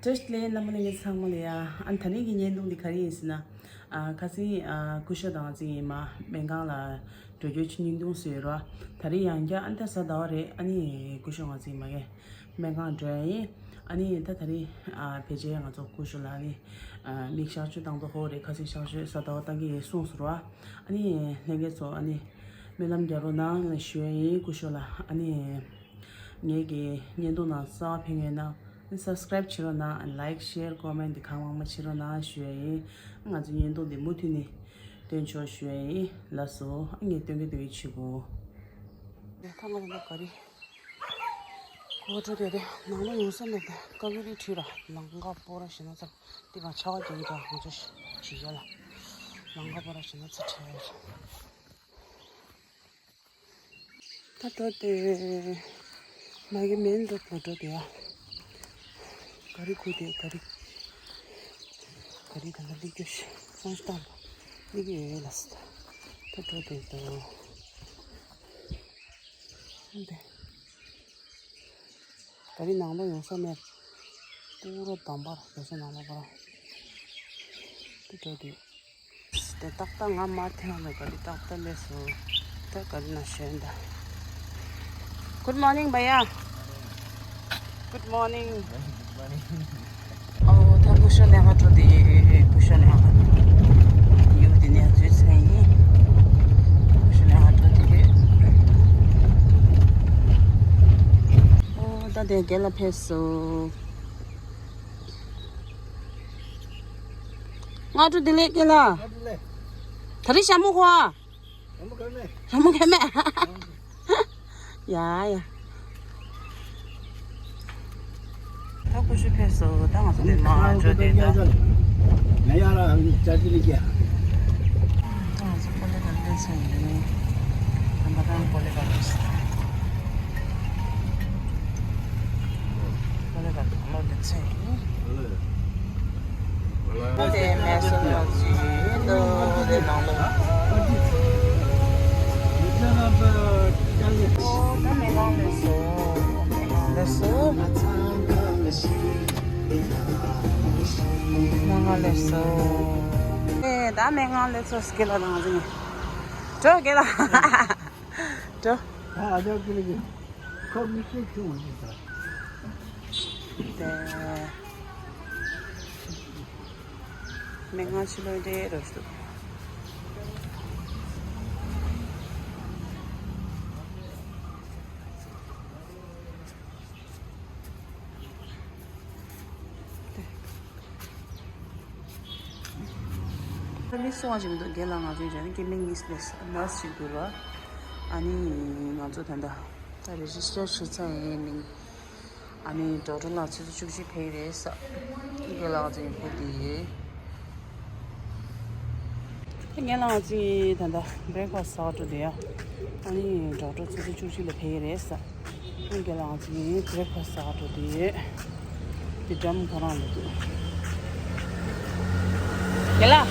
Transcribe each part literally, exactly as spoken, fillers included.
བཀྲ་ཤིས་བདེ་ལེགས། རྣམ་པ་ལྷན་རྒྱས་ཚང་མ་ལ་ཡ། ཨ་ད་རིང་གི་བརྙན་ཐུང་འདི་ག་རེ་ཡིན་ཟེར་ན། ཨ་ཁ་སང་ཨ་སྐུ་ཞབས་དང་ཅིག་ཡིན་མ་སྨན་ཁང་ལ་འགྲོ་རྒྱུ་ཆུ་བརྙན་ཐུང་བཟོས་རོགས། ད་རིང་ཡང་བསྐྱར་ཨ་ད་གཟའ་ཟླ་བ་རེད། ཨ་ནི་སྐུ་ཞབས་ང་ཅིག་ཡིན་མ་གི་སྨན་ཁང་འགྲོ་ཡ་ཡིན། ཨ་ནི་ད་ད་རིང་ཨ་ཕལ་ཆེར་ང་ཚོ་སྐུ་ཞབས་ལ་ཨ་ནི་ཨ་མིག་གཤག་བཅོས་བཏང་དགོས་ཧོ་རེད། ཁ་སང་གཤག་བཅོས་གཟའ་ཟླ་བ་བཏང་གི་ཡིན་གསུངས་སོང་རོགས། ཨ་ནི་ལྷན་རྒྱས་ཚོ་ཨ་ནི་སྨོན་ལམ་རྒྱག་རོགས་གནང་ཞུ་ཡ་ཡིན་སྐུ་ཞབས་ལ། ཨ་ནི། ངེད་ཀྱི་བརྙན་ཐུང་ནང་གསར་པ་ཕེབས་ཡོད་ན་subscribe བྱེད་རོགས་གནང་། like share comment འདི་གང་མང་མང་བྱེད་རོགས་གནང་ཞུ་ཡ་ཡིན། ང་ཚོ་བརྙན་ཐུང་འདི་མུ་མཐུད་ནས་སྟོན་ཆོག་ཞུ་ཡ་ཡིན། ལགས་སོ། ངས་སྟོན་གི་སྟོན་གི་བྱེད་དགོས། ད་ང་ཚོ་ག་རེ་གོ་འགྲོ་དེ་རེད། ནང་ལ་ཡོང་ས་མེད། ད་ཀ་ཀུ་རེ་ཁྲིད་ར་ལང་ཀ་པོ་ར་ཞེ་ན་ཚ་དེ་ག་ཆ་བ་རྒྱབ་ཀྱང་ང་ཚོ་ཞི་བྱ་ལ་ལང་ཀ་པོ་ར་ཞེ་ན་ཚ་ཁྲལ་ཡོད། ད་འགྲོ་དེ། མ་གི་མེན་རོ་ད་འགྲོ་དེ་ཡ། ག་རི་ཁུ་དེ་ག་རི། ག་རི་ད་ལ་ལི་ཀྱོ་ཤི་སོང་སྟངས་པ་ལི་ཀྱོ་ཡོད་ལ་སི་ད། ད་འགྲོ་དེ་ད། འདི། ག་རི་ནང་ལོ་ཡོང་ས་མེད། ཏུ་རོ་དམ་པར་ཡོང་ས་ནང་ལོ་པར། ད་འགྲོ་དེ། དེ་ཏག་ཏག་ང་མ་ཐེངས་ལ་ག་རི་ཏག་ཏག་ལས་སོ། ད་ག་རི་ན་ཞོན་ད། Good morning བ་ཡ། Good morning. ཨོ་ད་སྐུ་ཞབས་ལས་ཀ་འགྲོ་དེ་ཡོད། སྐུ་ཞབས་ལས་ཀ་ཡུལ་དེ་ནས་འཛུལ་ཚར་ཡིན། སྐུ་ཞབས་ལས་ཀ་འགྲོ་དེ་ཡོད། ཨོ་ད་དེ་རྒན་ལགས་ཕེབས་སོ། སྔ་དྲོ་བདེ་ལེགས་རྒན་ལགས། ད་རེས་ཞྭ་མོ་ཁོ་ཨ། ཞྭ་མོ་ག་མེད། ཡ་ཡ། ད་ཁོ་ཤུ་ཕེབས་སོ། ད་ང་ཚོ་དེ་མ་འགྲོ་དེ་ད། ང་ཡ་ར་ཅར་ཅི་ལི་ཀྱ། ད་ང་ཚོ་ཀོ་ལེ་ག་ལེ་སོང་ཡིན། ད་མ་ད་ཀོ་ལེ་ག་ལེ་སོང་། ཀོ་ལེ་ག་ལེ་སོང་ཡིན། དེ་མེ་སོ་ལ་ཅི་དོ་དེ་ནང་ལོ། ད་མེ་ལང་ལེ་སོ། མེ་ལང་ལེ་སོ། མེ་ལང་ལེ་སོ། ཨེ་ད་མེ་ལང་ལེ་སོ་སྐེ་ལ་དང་ཟིན། འགྲོ་སྐེ་ལ། འགྲོ། ཨ་ཨ་ཅག་ཀི་ལི་ཀི། ཁོ་མི་ཤེས་ཆུང་བ་ཞིག་དང་། དེ། མི་ང་ཕྱི་ལོགས་དེ་རོ་ཞུ། ད་མི་སོང་བ་ཞིག་མི་འདུག་རྒན་ལགས་ང་ཚོའི་རྒྱ་ནི་སྐྱེ་དམན་གཉིས་ལས་ནར་སི་ཞིག་འདུག་ར། ཨ་ནི་ང་ཚོ་ད་ལྟ་ད་རེ་ཇི་སི་ཊར་བྱེད་ཚར་ཡིན་མིན། ཨ་ནི་ཌོག་ཊར་ལགས་ཆུ་ཚོད་བཅུ་གཅིག་ཕེབས་རེད་ས། རྒན་ལགས་ང་ཚོ་ཡིན་པོ་དེ་ཡོད། རྒན་ལགས་ང་ཚོ་ད་ལྟ་བྷི་རེག་ཕ་སི་ཟ་འགྲོ་དེ་ཡ། ཨ་ནི་ཌོག་ཊར་ཆུ་ཚོད་བཅུ་གཅིག་ལ་ཕེབས་རེད་ས། རྒན་ལགས་ང་ཚོ་བྷི་རེག་ཕ་སི་ཟ་འགྲོ་དེ་ཡོད། དེ་འགྲམ་ཁོ་རང་ལ་འདུག་རྒན་ལགས།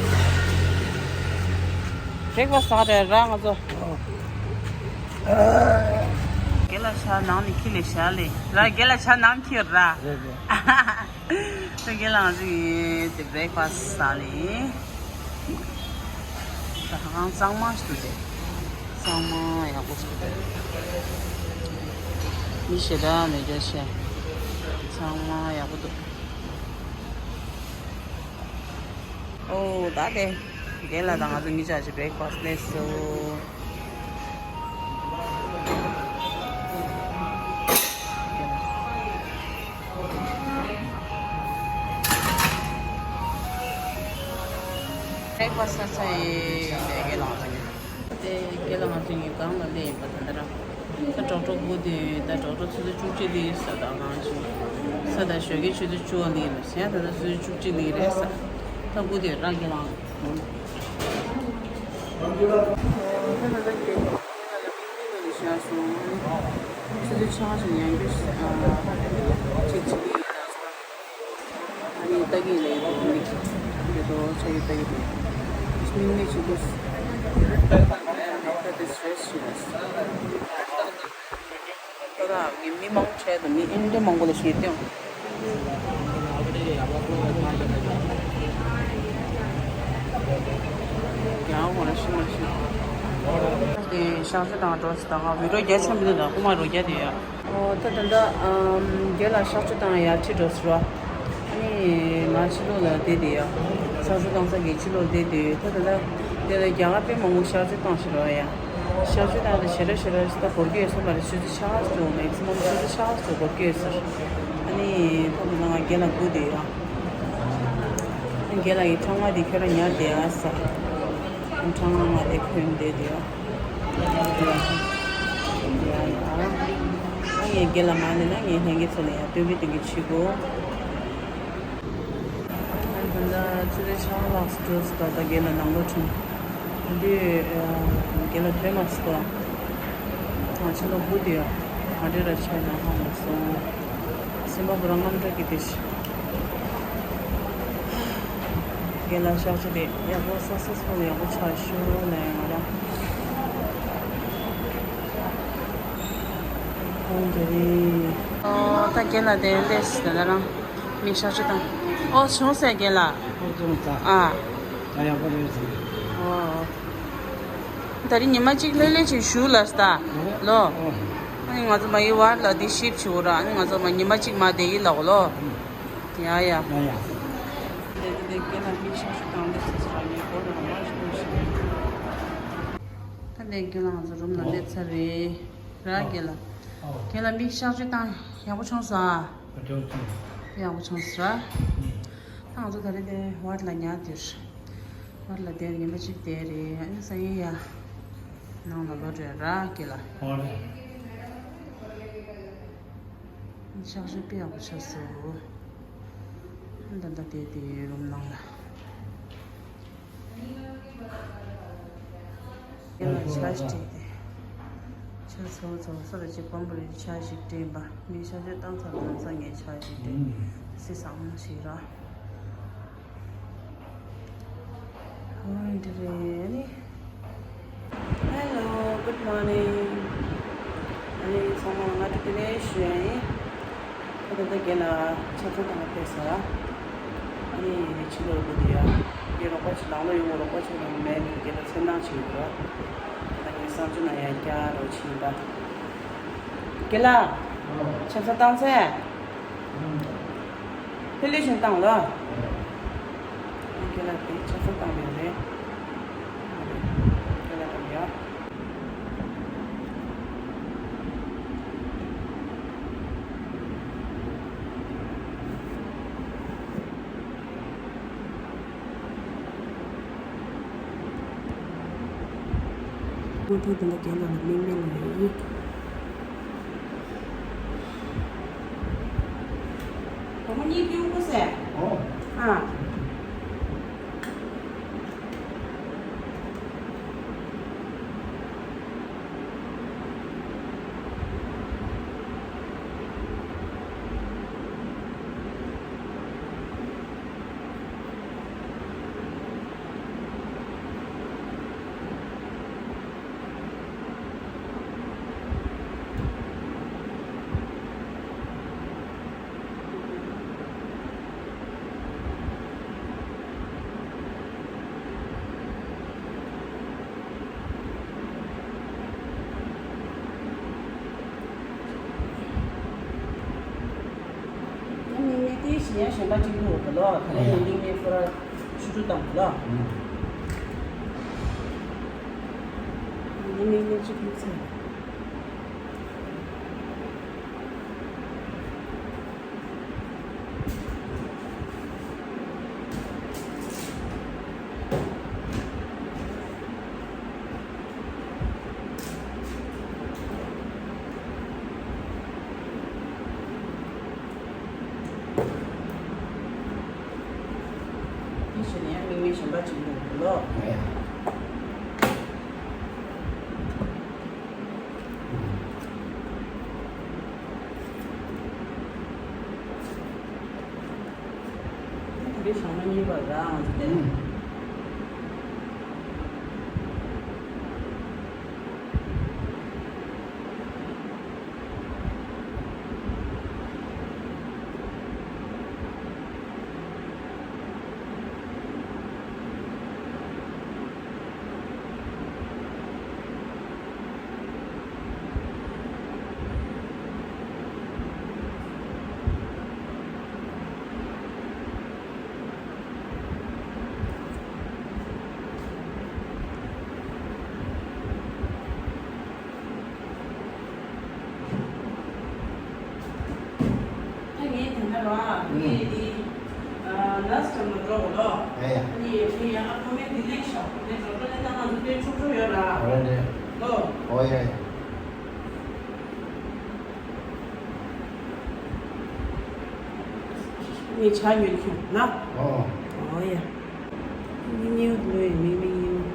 བྷི་རེག་ཕ་སི་ཟ་འགྲོ་ར་ང་ཚོ། རྒན་ལགས་ཤ་ནང་ནས་ཁྱི་ལས་ཤ་ལས་ར། རྒན་ལགས་ཤ་ནང་ཁྱི་ར། རེད་རེད། ད་རྒན་ལགས་ང་ཚོ་ཡིན་དེ་བྷི་རེག་ཕ་སི་ཟ་ལེ། ད་ཧང་གཙང་མ་ཞིག་འདུག་སྟེ། གཙང་མ་ཡག་པོ་ཞིག་འདུག་མི་ཞེ་དྲག་མེད་རྒྱ་ཆེ། གཙང་མ་ཡག་པོ་འདུག་ཨོ་ད་དེ། རྒན་ལགས་དང་ང་ཚོ་གཉིས་ཆ་ཞིག་བྷི་རེག་ཕ་སི་ལས་སོ། བྷི་རེག་ཕ་སི་ས་ས་ཡི་ལས་རྒན་ལགས་དང་། དེ་རྒན་ལགས་ང་ཚོ་ཡི་གང་ལ་སླེབས་ཡིན་པ་དེ་འདྲ། ད་ཌོག་ཊར་སྒུག་དེ་ད་ཌོག་ཊར་ཆུ་ཚོད་བཅུ་གཅིག་ལ་ཡིན་ས་ད་གང་བྱུང་། ས་ད་ཞོགས་ཀའི་ཆུ་ཚོད་བཅུ་པ་ལ་ཡིན་ས་ཡ། ད་ད་ཆུ་ཚོད་བཅུ་གཅིག་ལ་ཡིན་རེད་ས། ད་སྒུག་དེ་རང་རྒན་ལགས། ད་ད་ད་རྒན་ལགས་ང་ལ་མིག་མིག་ལ་བཞག་སོང་། ཆུ་ཚོད་ཆ་ཞིག་ཡང་རྒྱུ་ཞིག་ཅིག་བྱེད་ཀྱི་ཡིན་ད་སོང་། ཨ་ནི་ལྟ་གི་ལས་ཡོད་མི་དེ་ཚོ་ཆ་ཡི་ལྟ་གི་རེད། མིག་མིག་ཆུ་ཚོད་ད་དེ་སི་ཊེ་རེ་སི་ཞིག་རེད། ད་ད་ངས་མི་མང་ཆེ་དང་མི་ཨིན་ཌི་མང་པོ་ལ་ཤེས་ཏེ། དེ་གཤག་བཅོས་བཏང་འགྲོ་ཟེར། ད་ང་བི་ཌིའོ་རྒྱ་ཆེན་པོ་འདི་དང་རྐུ་མ་རུ་རྒྱ་དེ་ཡ། ཨོ་ད་ད་ལྟ་ཨམ་རྒན་ལགས་གཤག་བཅོས་བཏང་ཡར་ཁྲིད་འགྲོ་ཟེར་བ། ཨ་ནི་ང་ཕྱི་ལོགས་ལ་བསྡད་དེ་ཡ། གཤག་བཅོས་བཏང་ས་གི་ཕྱི་ལོགས་བསྡད་དེ་ད་ད་ལྟ་དེ་ལ་རྒྱ་གར་དཔེ་མང་པོ་གཤག་བཅོས་བཏང་ཞིག་རེད་བ་ཡ། གཤག་བཅོས་བཏང་དེ་ཞེ་དྲག་ཞེ་དྲག་ད་འགོར་གྱི་ཡོད་ས་མ་རེད། ཆུ་ཚོད་ཕྱེད་ཀ་ཙམ་འགོར་མེད་ཚེ་མ་ཆུ་ཚོད་ཕྱེད་ཀ་ཙམ་འགོར་གྱི་ཡོད་ཟེར། ཨ་ནི་ད་ད་ལྟ་ང་རྒན་ལགས་སྒུག་དེ་ཡ། རྒན་ལགས་ཀྱི་ཁྲག་ང་དེ་ཁྱོད་རང་ཉར་བསྡད་ཨ་ས། ཁྲག་ང་ང་དེ་ཁྱོད་བསྡད་དེ་ཨ། ཡ་ཡ། ཨ་ངས་རྒན་ལགས་མ་ལེན་ན་ངས་ལྷན་རྒྱས་ཚོ་ལ་ཡང་སྟོན་པའི་སྟོན་གྱི་བྱེད་དགོས། ཨ་ད་ལྟ་ཆུ་ཚོད་ཕྱེད་ཀ་ལྷག་ཙམ་འགྲོ་སོང་། ད་ལྟ་རྒན་ལགས་ནང་ལོགས་ཁྲིད། འདི་རྒན་ལགས་ཐོན་མ་སོང་། ང་ཕྱི་ལོགས་སྒུག་དེ་ཡ། ག་འདྲ་ར་ཆགས་ན་ཧ་མ་སོང་། སེམས་པ་པོ་རང་དངངས་སྐྲག་གི་དེ་ཤི། རྒན་ལགས་གཤག་བཅོས་དེ་ཡག་པོ་སག་སེ་སི་ཕུལ་ཡག་པོ་ཆགས་ཤོག་ལབ་ཡ་ང་རང་། ཨོ་འདི་རེད། ཨོ་ད་རྒན་ལགས་དེ་སླེབས་ཟིན་ད་རང་མིག་གཤག་བཅོས་བཏང་། ཨོ་བྱུང་ཟེར་རྒན་ལགས། ཨོ་བྱུང་ཟེར། ཨ། ད་ཡག་པོ་རེད་ཟེར། ཨོ། ད་རིང་ཉི་མ་གཅིག་ལྷོད་ལྷོད་ཅིག་བཞུགས་ལ་ས་ད་ལོ། ཨ་ནི་ང་ཚོ་མ་ཡི་ཝར་ལ་འདི་ཤིབ་བྱེད་འོ་ར། ཨ་ནི་ང་ཚོ་མ་ཉི་མ་གཅིག་མ་བསྡད་ཡི་ལ་འོ་ལོ། ཡ་ཡ། ཡ་ཡ། དེ་དེ་དེ་རྒན་ལགས་མིག་གཤག་བཅོས་བཏང་ལེ་ས་ས་ར་ངས་སྒོ་ནང་མར་ཞིག་ཐོན་ཤིང་། ད་ལྟའི་རྒན་ལགས་ང་ཚོ་རུམ་ལ་སླེབས་ཚར་རེད་ར་རྒན་ལགས། རྒན་ལགས་མིག་གཤག་བཅོས་བཏང་ཡག་པོ་བྱུང་སོང་ཨ། ཡག་པོ་བྱུང་། ཡག་པོ་བྱུང་ཟེར། ད་ང་ཚོ་ད་རེས་དེ་ཝར་ལ་ཉལ་དུས། ཝར་ལ་བསྡད་ཉི་མ་གཅིག་བསྡད་རེད། ཨ་ནི་སང་ཉིན་ཡ། ནང་ལ་ལོག་འགྲོ་ཡ་ར་སྐྱེ་ལ། ཨོ་རེད། གཤག་བཅོས་དཔེ་ཡག་པོ་ཆགས་སོང་། ད་ལྟ་བསྡད་དེ་རུམ་ནང་ལ། ཡང་ཆ་ཞིག་སྤྲད་དེ། ཆ་ཚོ་ཚོ་ས་ལ་ཅིག་སྤམ་པོ་རེ་ཆ་ཞིག་སྤྲད་པ། ངས་ཆ་ཞིག་བཏང་ཚར་ལ་ས་ངས་ཆ་ཞིག་སྤྲད། སི་སང་ཞིག་ར། ཨོ་འདི་རེད་ནི། Hello, good morning. ཨ་ནི་ཚང་མ་ང་ཏི་ཏི་ལེ་ཞུ་ཡ་ཡིན། ད་ལྟ་རྒན་ལགས་ཆ་ཚང་བཏང་ཕེབས་སོང་ཡ། ཨ་ནི་ཕྱི་ལོགས་སྒུག་དེ་ཡ། རྒན་རོགས་པ་ཅིག་ནང་ལོགས་ཡོང་། རོགས་པ་ཅིག་ནང་མེད་ནི་རྒན་ལགས་འཚོལ་སྣང་བྱེད་ཡོད་ར། ད་ངས་གསང་སྤྱོད་ནང་ཡ་རྒྱག་རོགས་བྱེད་ཡིན་པ། རྒན་ལགས། ཆ་ཚང་བཏང་ཚར། ཕེ་ལེ་ཤིང་བཏང་ལ། ཁྱེད་ལ་དེ་ཆ་ཚང་བཏང་ཡོད་རེད། ཁྱེད་ལ་བཏང་ཡོད། ཁོང་ཚོ་དེ་འདྲ་རྒན་ལགས་ལ་མིག་སྨན་ལ་ཡོད། བུ་མོ་གཉིས་ཀྱི་དབུ་ཟས། ཨོ། ཨ། ད་མིག་སྨན་དེ་བཞིན་ཡང་གཞན་པ་གཅིག་ལོ་དང་ལོ་ད་ལན་ཡང་མིག་སྨན་ཕོ་ར་ཆུ་ཆུ་དང་ལོ། ད་མིག་སྨན་གཅིག་ལོ་ཚེ། དེ་བཞིན་ཡང་མིག་སྨན་གཞན་པ་གཅིག་ལོ་ལོ། འདི་ཞང་མ་གཉིས་པ་རང་དེ། ཡོད་ལ། རེད་རེད། ལོ། ཨོ་ཡ་ཡ། ངས་ཇ་ཉོས་ཁྱོད་ན། ཨོ། ཨོ་ཡ། མིག་མིག་ལོས་མིག་མིག་ཡིན།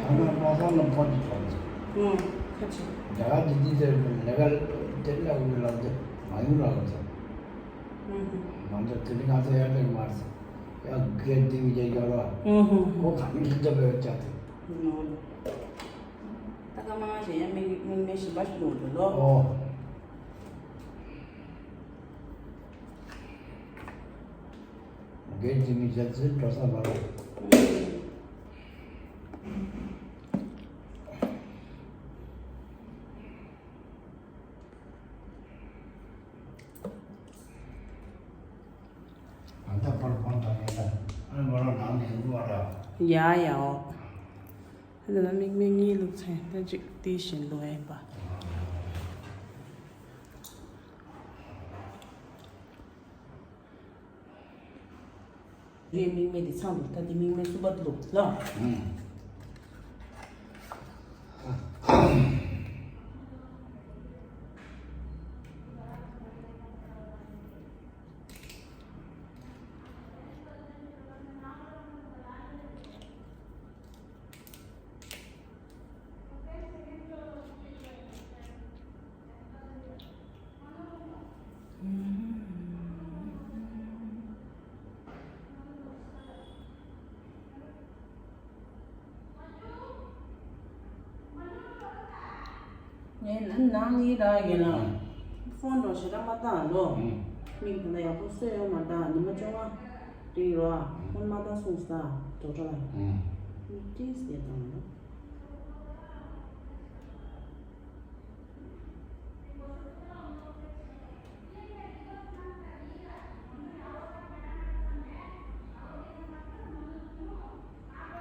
ད་ནང་པ་སངས་ལ་ཕོན་གྱི་ཐོག་ནས། ཨང་། ཁ་ཆེ། རྒྱ་གར་འདི་འདི་ཟེར་ནས་ལས་ཀ་དེ་ལས་འུ་ལ་འདི་མ་ཡུལ་ལ་ལ་ཟེར། ང་ཚོ་དེ་རིང་ང་ཚོ་ཡར་ལས་མར་ཟེར། ཡང་སྒེར་འདི་མི་རྒྱ་ཡོད་ར། ཁོ་ག་མི་འདི་འདྲ་བའི་ཅག་དེ། ད་ཀ་མ་ཞེ་ཡང་མིག་མིག་མེད་ཞིམ་པ་ཞིག་འདུག་འདུག་ལོ། ཨོ། རྒན་གྱི་མི་བྱ་ཚིལ་འགྲོ་ས་མ་རེད། ཨ་ད་པར་ཕོན་དང་ཡིན་ད། ཨ་ནི་མ་རོ་ནང་ནས་འགྲོ་བ་ར། ཡ་ཡའོ། ཨ་ད་ལ་མིག་མིག་གཉིས་ལུག་ཚན་ད་ཅིག་དེའི་བཞིན་ལུག་ཡིན་པ། རེད། མིག་མེད་དེ་ཚང་འདུག་ད་དེ་མིག་མེད་གསུམ་པ་འདུག་ལ། ཨང་། ངའི་ནང་ནང་ནི་ར་ཡིན་ལ། ཕོན་འགྲོ་ཞེ་དྲག་མ་བཏང་ལོ། མིག་ད་ལ་ཡག་པོ་སོས་ཡོང་མ་བཏང་ཉི་མ་བཅོ་ལྔ་རེད་རོ། ཕོན་མ་བཏང་སོང་ས་དོ་ཁྲ་ལ། ཏིས་ཡེ་བཏང་ལོ།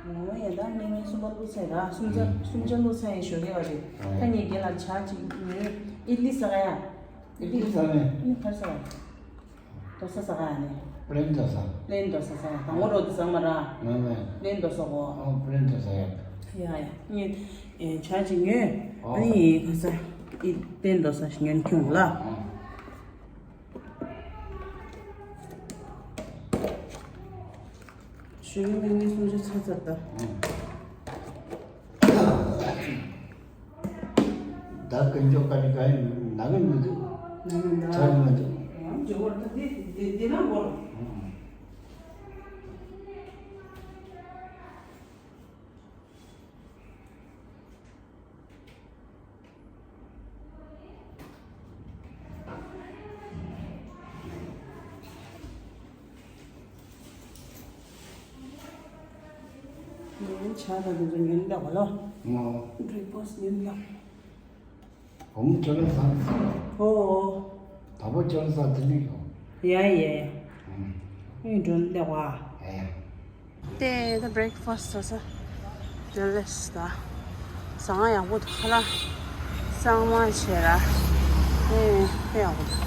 ངོ་ཡ་ད་མིག་མིག་གསུམ་པ་བླུགས་ཚར་ར། གསུམ་ཆ་གསུམ་ཆ་བླུགས་ཚར་ཡིན་ཞོགས་ཀས་བ་རེད། ད་ངས་རྒན་ལ་ཇ་ཅིག་ཉོས། ཨིད་ལི་ཟ་ག་ཡ། ཨིད་ལི་ཟ་ནས། ཨ་ནི་ག་རེ་ཟ་ག་ཡ། དོ་ས་ཟ་ག་ཡ་ནི། པླེན་དོ་ས། པླེན་དོ་ས་ཟ་ག་ཡ། དང་པོ་རོ་དེ་ཟ་མ་ར། མེད་མེད། པླེན་དོ་ས་གོ། ཨོ་པླེན་དོ་ས་ཡ། ཡ་ཡ། ངས་ཇ་ཅིག་ཉོས། ཨ་ནི་ག་ས་ཨིད་པླེན་དོ་ས་ཞིག་ཉོས་ཁྱུང་ལ། ཞུ་ཡིན་མིན་ངས་གསུང་ཆོས་ཚར་ཚར་ད། ད་ཀུན་སྤྱོད་ག་རེ་ག་རེ་ན་གི་མི་འདུག་ན་གི་འདུག་ཚར་མི་འདུག་ཨང་ཇོ་བོར་ད་དེ་དེ་དེ་ན་བོར། ངའི་ཇ་དང་དེ་ཚོ་ཉོན་ལེགས་པ་ལོ། ངོ་། བྷི་རེག་ཕ་སི་ཉོན་ལེགས། འོ་མོ་ཅོ་ལེ་ས། ཨོ། ད་བོ་ཅོ་ལེ་ས་དེ་ནི་ཡོང་། ཡ་ཡ་ཡ། ཨུམ། ངའི་མགྲོན་ལེགས་པ། ཡ་ཡ། དེ་ད་བྷི་རེག་ཕ་སི་ཟ་ས། ཇེ་ལེ་སི་ད། ཟ་ང་ཡག་པོ་འདུག་ཁ་ལག་གཙང་མ་བྱས་ར། དེ་དཔེ་ཡག་པོ་འདུག་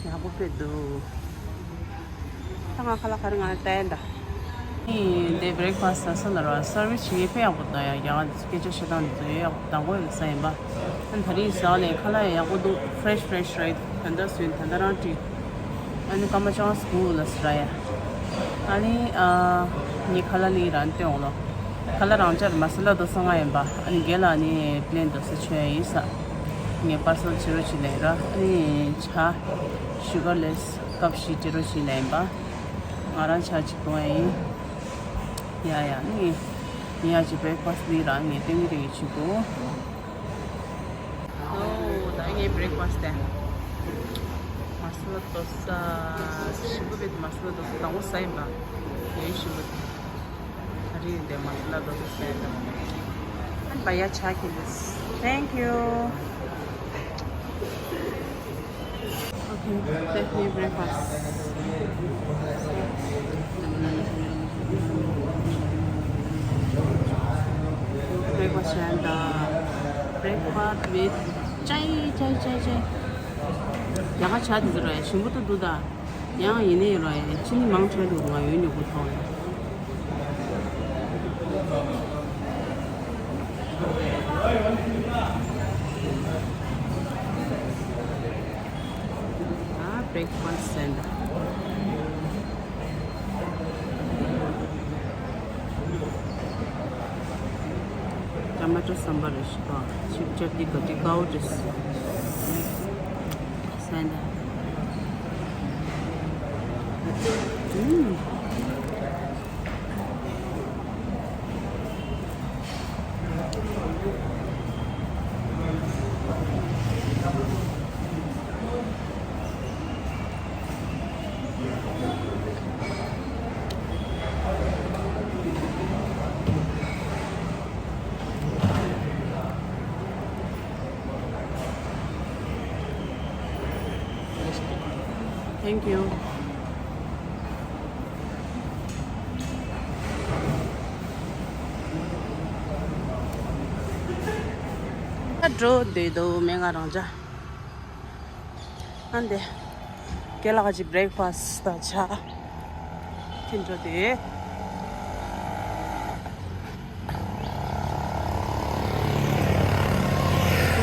ཡག་པོ་དཔེ་འདུག་ད་ང་ཁ་ལག་ག་རེ་ང་ལ་བལྟ་ཡ་འདྲ། ཨིན། དེ་བྷི་རེག་ཕ་སི་ཟ་ས་ལ་ར་སར་བི་སི་བྱེད་མཁན་དཔེ་ཡག་པོ་འདུག་ཡ། རྒྱ་གར་སྐད་ཆ་བཤད་སྟངས་དེ་ཚོ་ཡང་ཡག་པོ། དང་པོ་ཡང་ཟ་ཡིན་པ། ཨ་ད་རེས་ཟ་ནས་ཁ་ལག་ཡང་ཡག་པོ་འདུག་ཕི་རེ་ཤི་ཕི་རེ་ཤི་རེད། ད་ལྟ་ཟོས་ད་ལྟ་རང་བྲིས། ཨ་ནི་སྐར་མ་ལྕང་སི་ཁུལ་ལ་ཟ་ར་ཡ། ཨ་ནི་ཨ་ངའི་ཁ་ལག་ལི་རང་སྟོན་འོང་ལོ། ཁ་ལག་རང་འཇགས་མ་ས་ལ་དོ་ས་ལྔ་ཡིན་པ། ཨ་ནི་རྒན་ལགས་ནི་པི་ལེན་དོ་ས་མཆོད་ཡ་ཡིན་ས། ངས་པར་སལ་བྱེད་རོགས་བྱེད་ལེ་ར། ཨ་ནི་ཇ་ཤུ་གར་ལེས་ཀབ་བཞི་སྤྲད་རོགས་བྱེད་ལེ་ཡིན་པ། ང་རང་ཇ་གཅིག་འཐུང་ཡ་ཡིན། ཡ་ཡ་ནི་ངས་ཡ་ཅི་བྷི་རེག་ཕ་སི་ལི་ར་ངས་ཏེང་གི་རེ་གི་བྱེད་དགོས། ཨོ། ད་ངའི་བྷི་རེག་ཕ་སི་དེ། མ་ས་ལ་དོ་ས། ཞིམ་པོ་བེད། མ་ས་ལ་དོ་ས་དང་པོ་ཟ་ཡིན་པ། ཡོད་ཞིམ་པོ་དེ། ཨ་རི་དེ་མ་ས་ལ་དོ་ས་ཟ་ཡིན་པ། ཨན་པ་ཡ་ཆ་ཁྱེར་ལེས། Thank you. Okay, take me breakfast. Breakfast and uh, breakfast with chai, chai, chai, chai. ཡ་ག་ཆ་དེ་ཚོ་ར་ཞིམ་པོ་ཏོ་འདུག་ད། ཡང་ཡིན་ནའི་ར་ཅི་ནི་མང་ཆེ་འདུག་ང་ཡོད་ཉོ་གི་ཐོག་ལ། ཨ་breakfast center. Tomato sambar is the chip chutney kati cow is center. Mm. Thank you. ཨ་འགྲོ་འདོད་དོ་མེད་ང་རང་ཅག་ཨ་འདི། རྒན་ལགས་ཀྱི་བྷི་རེག་ཕ་སི་དང་ཇ། དེ་འགྲོ་དེ།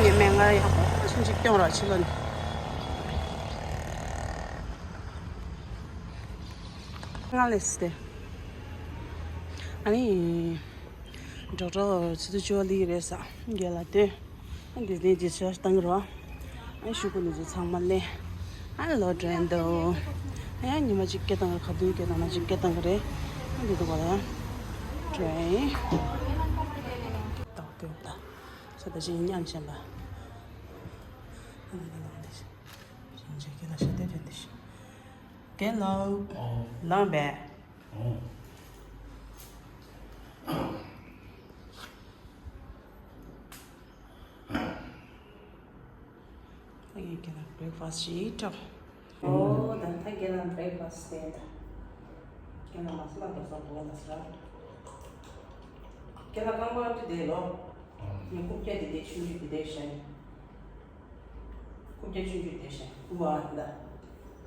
ངས་མེད་ང་ཡག་པོ་ཞིག་ཅིག་སྐྱོང་རོགས་བྱེད་ལོ་ནི། ང་ལས་སི་ཏེ། ཨ་ནི། ཌོག་ཊར་ཆུ་ཚོད་བཅུ་པ་སླེབས་ཀྱི་རེད་ཟེར། རྒན་ལགས་ལྟོས། ཨ་འདི་ནས་ཌིས་ཆར་ཇི་བཏང་གི་རེད་བ། ཨ་ཤོག་གུ་འདི་ཚོ་ཚང་མ་ལེན། ཨ་ལོ་དྲན་འདུག་ཨ་ཡང་ཉི་མ་གཅིག་སྐད་བཏང་གི་རེད། ཁ་ཐུག་སྐད་བཏང་ན་གཅིག་སྐད་བཏང་གི་རེད། ཨ་འདི་འདུག་ག་ལ་ཡང་། དྲན། ཏོག་ཏོག་ད། ས་ད་ཅིག་མཉམ་བྱས་པ། ཨ་འདི་འདི་ལོང་འདི། ཞིང་ཆེན་གྱི་ལ་ཤ་དེ་དེ་འདི་ཤི། རྒན་ལགས། ཨོ། ལངས་པས། ཨོ། ད་ངས་ཁྱེད་ལ་བྷི་རེག་ཕ་སི་ཞིག་སྤྲད། ཨོ། ད་ད་ཁྱེད་ལ་བྷི་རེག་ཕ་སི་སྤྲད་ད། ཁྱེད་ལ་མ་སུ་ལ་དོ་ས་དོ་ལ་ས། ཁྱེད་ལ་རྐང་པ་དེ་དེ་ལོ། ངས་རྐུབ་བཀྱག་དེ་དེ་ཆུང་ཆུང་དེ་དེ་བཞག་རྐུབ་བཀྱག་ཆུང་ཆུང་དེ་བཞག་ཨུ་ཨ་ད། ད་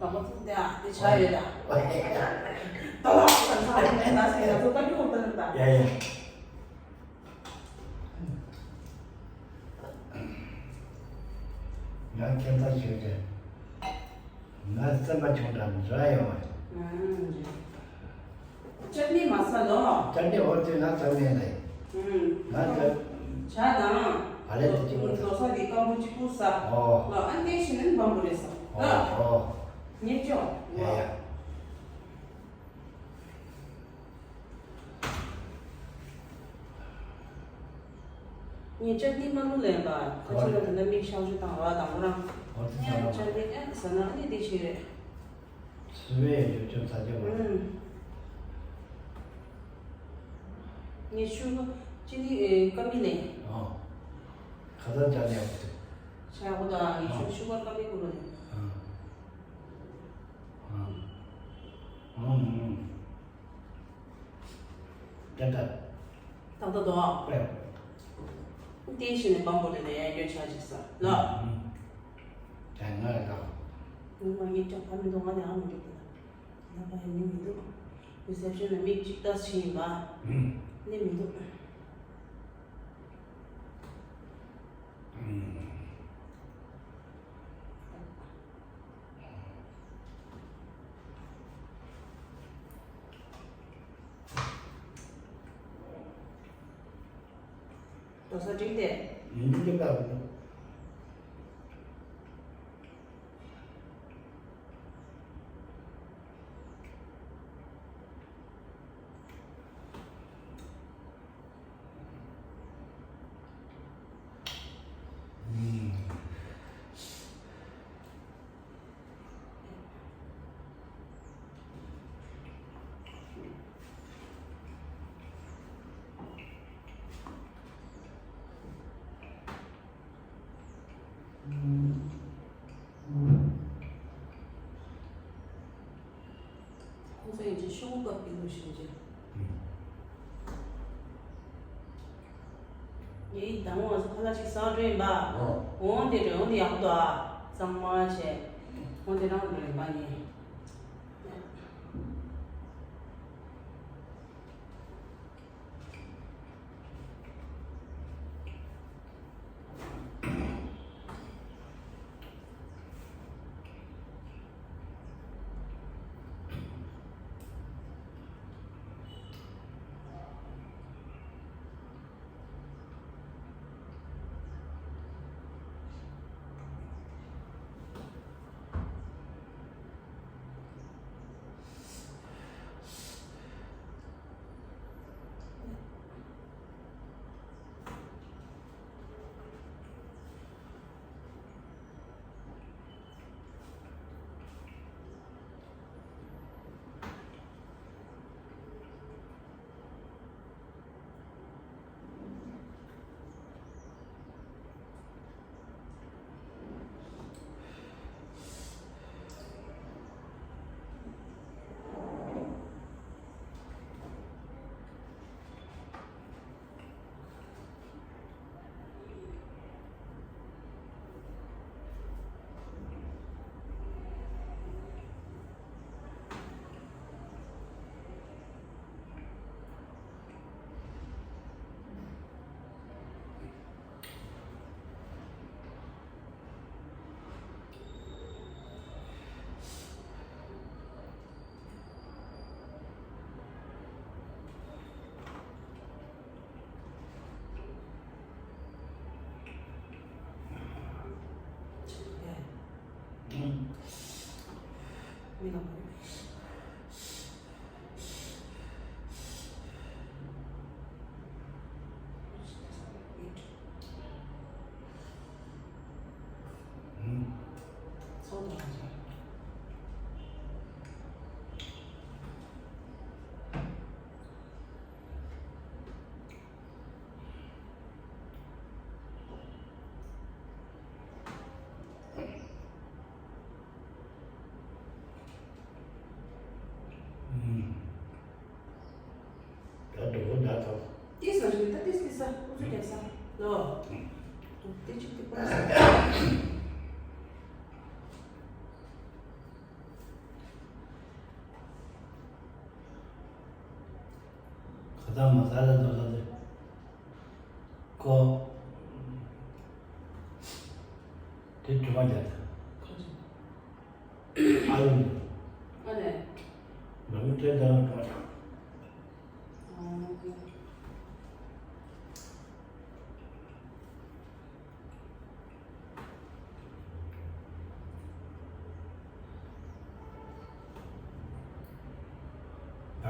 ཁོ་ཚོ་དེ་ཨ་དེ་ཆ་ཡོད་ད། ད་ལ་ཁོ་ཚོ་ད་ད་ད་ད་ད་ད་ད། ཡ་ཡ། ང་ཁྱད་མཚར་ཞིག་རེད། ང་སེམས་པ་ཆུང་དྲགས་ནས་ར་ཡོང་བ་ཡིན། ཅ་ནི་མ་ཟ་ལོ། ཅ་ནི་འོ་དེ་ང་ཟ་མེད་ལ་ཡིན། ང་ཟ། ཇ་དང་། ཨ་ལས་དེ་གཅིག་པོ་ཟ། རྡོ་ས་དེ་སྐམ་པོ་གཅིག་པུ་ཟ། ཨོ། ལོ་ཨ་འདི་ཞིག་ནི་འབམ་པོ་རེད་ཟ། ཨོ་ལོ། ཨོ། ཉེ་ཅོ། ཡ་ཡ། ངས་ཅ་ནི་མ་བླུགས་ལེན་པ། ཁ་ཆུ་ལ་དེ་འདྲ་མིག་ཤང་ཆུ་དང་བ་དང་པོ་རང་། ཨོ་ཙི་ངས་ཅ་ནི་ཨེ་ཟ་ན་ཨ་ནི་འདི་ཞིག་རེད། སུ་བས་ཡོད་ཅོ་ཚ་ཅོ་མ། ངས་ཤུ་གུ་ཅི་ནི་ཀ་མི་ལེན། ཨོ། ཁ་ཚ་ཅ་ནི་ཡག་པོ་ཆ་ཡག་པོ་དང་ངས་ཤུ་ཤུ་གུ་ཀ་མི་ཀུ་རུ་ལེན། ཨ། ཨ། ཨ། ཨ། ཏན་ཏན། ཏག་ཏག་འདུག་ཨ། ཨེ། དེ་བཞིན་ནས་སྤམ་པོ་དེ་ནས་ཡར་སྐྱོད་བྱ་ཅིག་ས་ལ། ཨ། ཨ། དེ་ང་ལ། ངོ་མ་ངས་ཀྱང་ཕ་མི་འདུག་ང་ནི་ཨ་མི་འདུག་གི་ན། ང་ཕ་ཡི་མི་མི་འདུག་རི་སེབ་ཤན་ལ་མིག་གཅིག་ལྟ་བྱེད་ཡིན་པ། ཨ། ནི་མི་འདུག་ཨ། ས་འགྲིག་སྟེ། ཡིན་གྱི་འདུག་ག་ཁོང་ཚོ་ཡིན་ཅིག་ཤོག་བུ་བཀབ་ཀྱི་འདུག་ཞེས་བྱས། ངས་དང་པོ་ང་ཚོ་ཁ་ལག་ཅིག་ཟ་འགྲོ་ཡིན་པ། འོང་དེ་འགྲོ་འོང་དེ་ཡག་པོ་འདུག་ཨ། གཙང་མ་བྱས། འོང་དེ་རང་འགྲོ་ཡིན་པ་ངས། ད་འགྲོ་གི་འདྲ་ཐོག་ཏིས་མ་ཞུ་ད་ཏིས་ཏིས་ས་ཨུ་ཚུགས་རྒྱབ་ས་ལོ། ཏིས་ཅིག་ཏིས་པ་ས། ཁ་ད་མ་ད་ལ་འདོད་ལ་དེ། ཁོ། དེ་དྲི་མ་རྒྱག་ད། ཨ་ཡོང་། ཨ་ནེ། མ་མི་སྤྲད་ད་ལ་གྲོགས་ཀྱང་། ཨ། ད་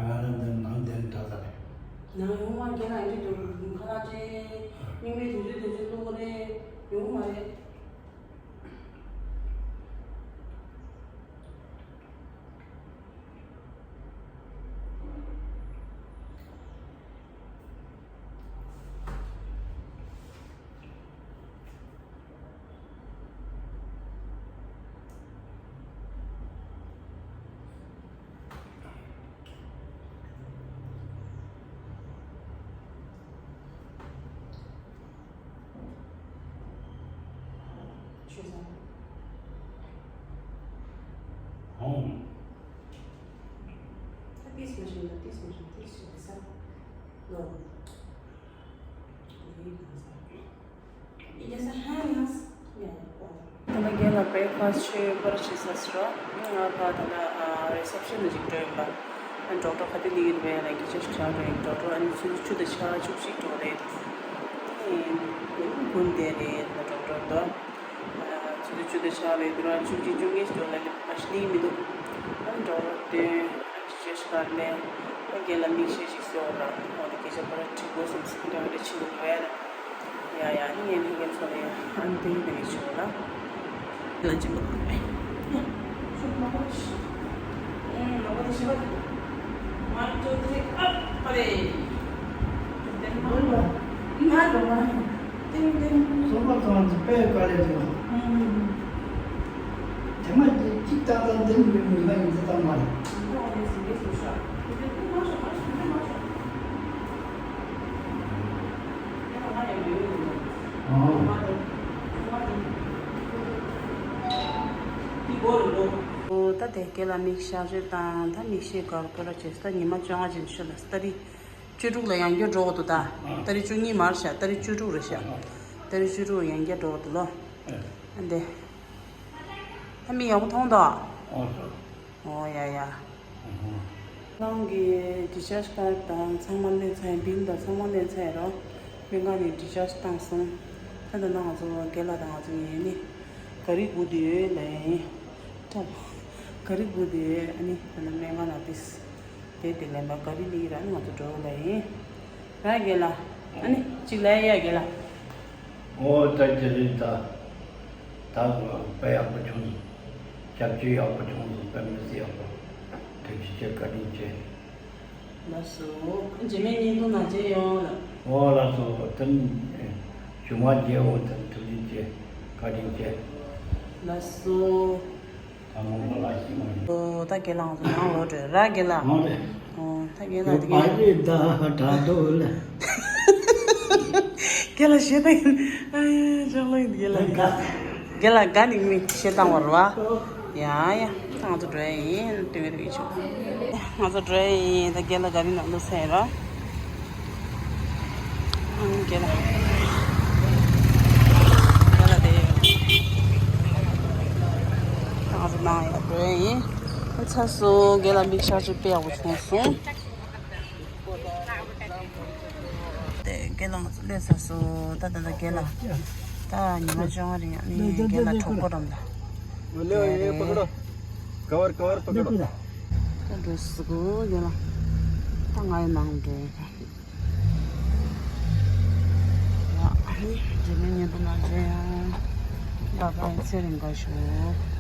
ང་རང་འདི་ནང་བསྡད་ནས་དྲག་ས་རེད། ནང་ཡོང་བ་རྒྱ་ལ་འདི་འདུག་ཁ་ལག་ཅན་རྙིང་པའི་དུས་ཚོད་དུས་ཚོད་བླུག་གི་རེད། ཡོང་མ་རེད། ཆོས་བཟང་། ཨོང་། ད་ཏིས་མ་ཤེས་ན་ཏིས་མ་ཤེས་ཏིས་ཤེས་ས་ལོ། ཡིན་ས་ཧ་ཡང་ཡང་། ད་ལྟ་རྒན་ལགས་བྷི་རེག་ཕ་སི་ཊི་མཆོད་པར་བྱེད་ས་ཟེར་རོ། ང་ཕ་ད་ལྟ་རི་སེབ་ཤན་ལ་ཅིག་འགྲོ་ཡིན་པ། ཨ་ཌོག་ཊར་ག་དུས་སླེབས་ཀྱི་རེད་པས་ལབ་ཀྱི་ཅིག་ཆགས་འགྲོ་ཡིན། ཌོག་ཊར་ཨ་ནི་ཆུ་ཆུ་ཚོད་ཆ་བཅུ་གཅིག་འགྲོ་རེད། དགུན་དེ་རེད་ད་འགྲོ་འགྲོ་འདུག་ཆུ་ཚོད་བཅུ་དང་ཕྱེད་རེད་འདུག་ར། བཅུ་གཅིག་བཅུ་གཉིས་འགྲོ་ལ་ལེ་ཕ་ཤི་ནི་མི་འདུག་ཨ་འགྲོ་རོགས་དེ་ཅེས་ཀར་ནས་ཨ་རྒན་ལ་མིག་ཤེལ་ཞིག་གསོལ་ར། འོ་དེ་སྐད་ཆ་པར་དྲི་གོ་སོང་ཟེར་འདྲ་འདྲ་ཆེ་བོ་འགྲོ་ཡ་ར། ཡ་ཡ་ཨ་ནི་ངས་མི་རྒན་ཚོ་ལ་ཡ་ཨ་ནི་དེ་རིང་དེ་རིང་ཆེ་བོ་ལ། ལ་ཅི་མ་ལ་མེ། ཤུགས་མ་གོ་ཤི། ཨུམ་ལ་གོ་དེ་ཤི་བ། One, two, three, up. པ་རེ། ཏིང་ཏིང་། སོ་པ་ཚང་གི་དཔེ་དཀའ་ལས་འདུག་དེ་མ་གཅིག་ཏག་ཏག་འདི་མི་མི་མ་ཡིན་ཙི་ཙམ་མ་རེད། ཨོ། ད་དེ་སྐད་ལ་མིག་ཤར་བྱོས་དང་ད་མིག་ཤེལ་གར་དགོས་ར་བྱས་ད་ཉི་མ་བཅོ་ལྔ་ཅན་ཤོད་ལ་ཏ་རིག་བཅུ་དྲུག་ལ་ཡང་བསྐྱར་འགྲོ་དགོས་འདུག་ད་ཏ་རིག་བཅུ་གཉིས་མར་བཞག་ཏ་རིག་བཅུ་དྲུག་རེད་བཞག་ཏ་རིག་བཅུ་དྲུག་ཡང་བསྐྱར་འགྲོ་དགོས་འདུག་ལོ། ཨ་འདི། ད་མིག་ཡག་པོ་མཐོང་དོ། ཨོ་ཡ་ཡ། ཁོང་གིས་ཌི་ཆར་ཇི་ཁཌ་དང་ཚང་མ་ལེན་ཚར་ཡིན། བིལ་དང་ཚང་མ་ལེན་ཚར་ཡིན་རོ། སྨན་ཁང་ནས་ཌི་ཆར་ཇི་བཏང་སོང་། ད་ལྟ་ན་ང་ཚོ་རྒན་ལགས་དང་ང་ཚོ་ཡིན་ནི། ག་རེ་སྒུག་བསྡད་ཡོད་ལབ་ཡིན། ད་ག་རེ་སྒུག་བསྡད་ཡོད་ཨ་ནི་ད་ལྟ་སྨན་ཁང་ནང་ཏིས། དེ་དེ་ལས་མ་ག་རེ་ལི་ར་ང་ཚོ་འགྲོ་ལ་ཡིན། ར་རྒན་ལགས། ཨ་ནི་གཅིག་ལ་ཡ་རྒན་ལགས། ཨོ་ད་ཅི་རེད་ད། ད་དཔེ་ཡག་པོ་བྱུང་། སྐྱབས་བཅོལ་ཡག་པོ་བྱུང་སོང་། དཔེ་མི་སྲིད་ཡག་པོ། ཐུགས་རྗེ་ཆེ། བཀའ་དྲིན་ཆེ། ལགས་སོ། རྗེས་མའི་བརྙན་ཐུང་ནང་མཇལ་ཡོང་ལགས། ཨོ་ལགས་སོ། ད་ནི་བྱུང་བ་མཇལ་འོང་། ད་ཐུགས་རྗེ་ཆེ། བཀའ་དྲིན་ཆེ། ལགས་སོ། ཨོ་ད་རྒན་ལགས་ང་ཚོ་ནང་ལོག་འགྲོ་ར་རྒན་ལགས། ཨོ་རེད། ཨོ་ད་རྒན་ལགས་དེ་ག་རེད་ད་དྲ་ཐོག་ལ། རྒན་ལགས་ཞེ་ད་ཡིན། ཨ་ཡ་ཅག་ལོ་ཡིན་རྒན་ལགས་ཡིན། རྒན་ལགས་དགའ་ནི་མི་ཞེ་བཏང་བར་བ། ཡ་ཡ་ད་ང་ཚོ་འགྲོ་ཡ་ཡིན། ལྟོས་མེད་རིག་ཆུ། ང་ཚོ་འགྲོ་ཡ་ཡིན། ད་རྒན་ལགས་ག་རེ་ནང་དུ་ཟེར་ར། རྒན་ལགས། རྒན་ལགས་དེ། ང་ཚོ་ནང་ཡར་འགྲོ་ཡ་ཡིན། ཚར་སོང་། རྒན་ལགས་མིག་ཤར་ཆུ་དཔེ་ཡག་པོ་བྱུང་སོང་། དེ་རྒན་ལགས་ང་ཚོ་སླེབས་ཚར་སོང་། ད་ད་ད་རྒན་ལགས། ད་ཉི་མ་བཅོ་ལྔ་རིང་ཨ་ནི་རྒན་ལགས་གྲོགས་པོ་རམ་ད། ལེ་ལེ་ལེ་ལེ་པ་ཀ་ཌོ། ཀ་བར་ཀ་བར་པ་ཀ་ཌོ། ད་འགྲོ་སི་གོ་རྒན་ལགས། ད་ང་ཡི་ནང་འགྲོ་ཡ། ཡ་ཨ་ནི་རྗེས་མའི་བརྙན་ཐུང་ནང་མཇལ་ཡོང་། ད་ད་ཚེ་རིང་དགའ་ཤོག